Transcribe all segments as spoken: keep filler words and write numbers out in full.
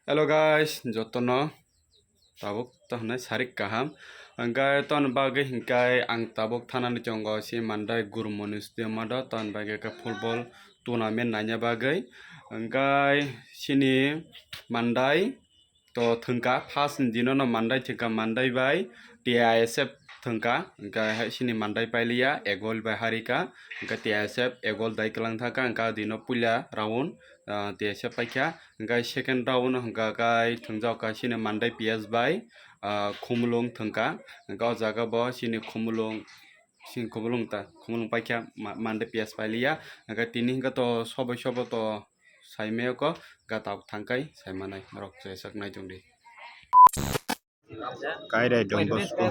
Hello guys, jotono tabuk to hwnwi sarik kaham. Hwnkhe ton bagwi hwnkhe ang tabuk thanani chongo si Mandai Guru Moni Stadium o, ton bagwi khe football tournament naina bagwi. Hwnkhe sini Mandai to thwngkha, first ni dino no Mandai thwngkha, Mandai bai T I S F thwngkha, hwnkhe hai sini Mandai pailiya, egol bai harika, hwnkhe T I S F egol dai kwlang thangkha, hwnkhe dino puila round, ah, T I S F paikha, hwnkhe second round hwnkha kai thwngjak kha sini Mandai P S bai, ah, Khumulwng thwngkha, hwnkhe o jaga bo sini Khumulwng, sini Khumulwng ta, Khumulwng paikha, Ma-, Mandai P S pailiya, hwnkhe tini hwnkhe to sobai sobo to saimaya kho, hwnkhe tabuk thangkai saimanai norok chwraisa nai tongdi. Kairai Don Bosco.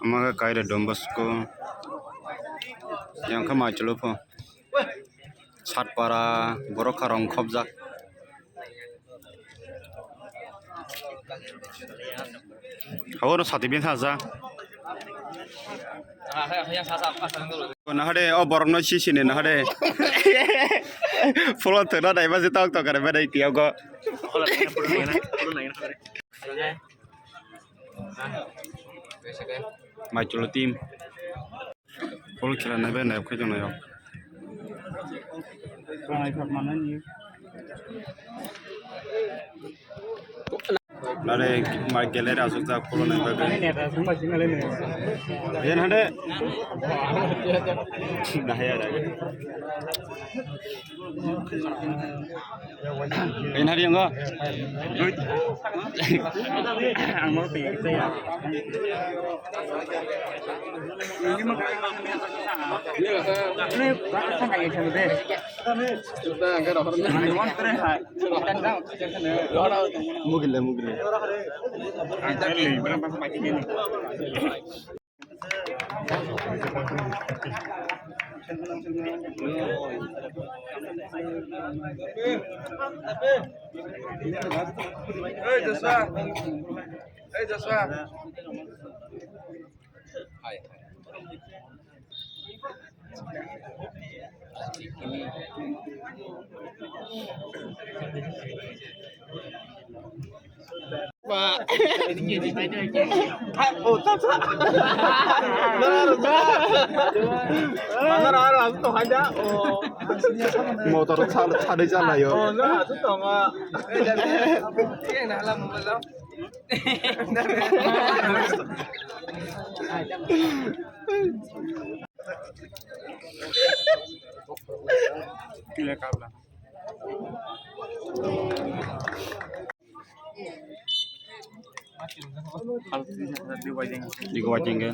Omo khe Kairai Don Bosco. Yang khe Maichwlwi pho. Satpara borok kha rong khopjak. Habo no sati bin saja. Nahade o borok no sisini nahade. Phulo thwna naiba je tok tok kare bedai tiyago. Maichwlwi team. Bol khela nai bai nai khe jong nai rok. Nare ma gele ra suk jak bol nai bai. Yen hade. Nahaya ra. Inari yang go. Ang mau pergi kita ya. Ini mah ini mah kan yang sama deh. Mugile, mugile. Ang kali berapa semakin ini. Hey, Joshua. Hey, Joshua. Motor sa-, sadai salayo. Digo wajengge.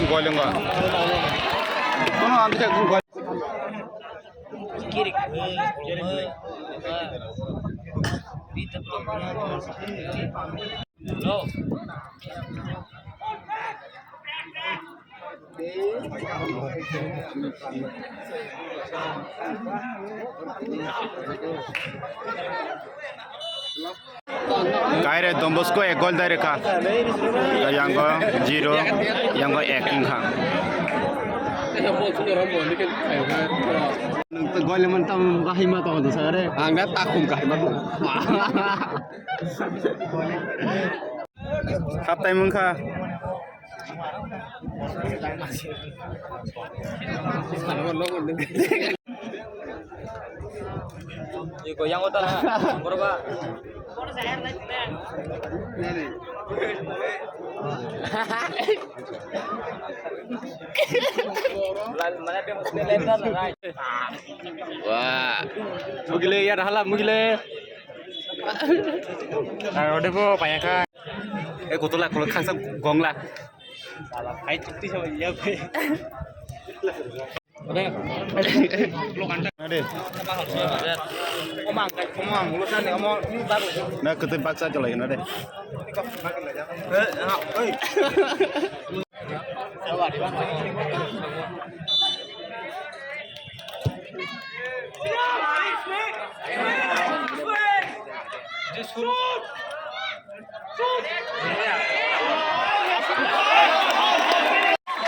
Goiling ba. Kono ang khe goi. Kaire Don Bosco ek gol dai rwkha. Yango zero, yango ek wngkha. Gol man tam kahima to sare. Ang da takum kahima. Haptai mungkha. Iko yang otak lah, berapa? Wah, mugile ya hala mugile. Aro debo payakha. Eh, kutula kutula khangsa gongla. Hai chukti sa ya. Ade. Na kete baksa chalai na de.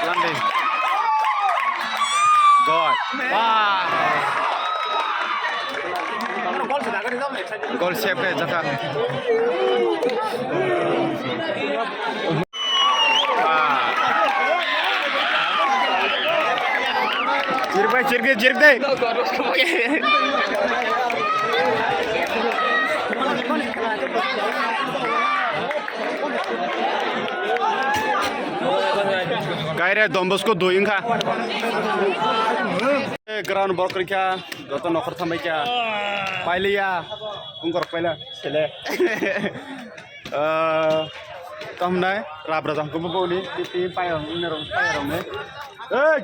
Landing. Gol. Wah. Gol save khe jaka. Chirbai, chirgwi, chirgwi. Kaire Don Bosco dui wngkha. Ground borok kwrwikha, joto nokhor thambaikha. Pailiya, ungkorok paila, sele. Ah, tamnai, rab rajang kubu boni, titi payong, inerong, payong ne. Hey,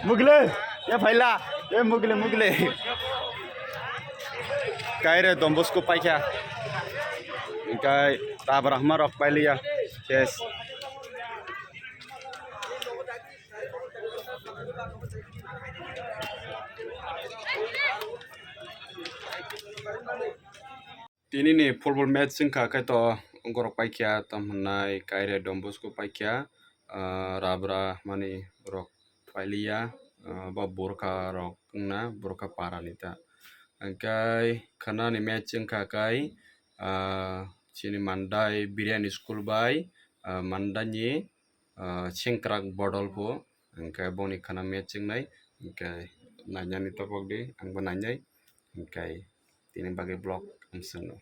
mugle, ya phaila, ya mugle, mugle. Kaire Don Bosco paikha. Engkai rab rahma rok pailiya. Yes. Tini ni football match wngkha khe to borok paikha tamo hwnai Kaire Don Bosco paikha, ah, Rabra mani borok pailiya, ah, bo borokha rok wngna borokha para ni ta. Hwnkhe khana ni match wngkha khe, ah, chini Mandai Biryani School bai, ah, Mandai ni, ah, Sengkrak Bodol bo hwnkhe boni khana match wngnai hwnkhe nainani topok di ang bo nainai hwnkhe. Tini bagwi vlog ang swngo.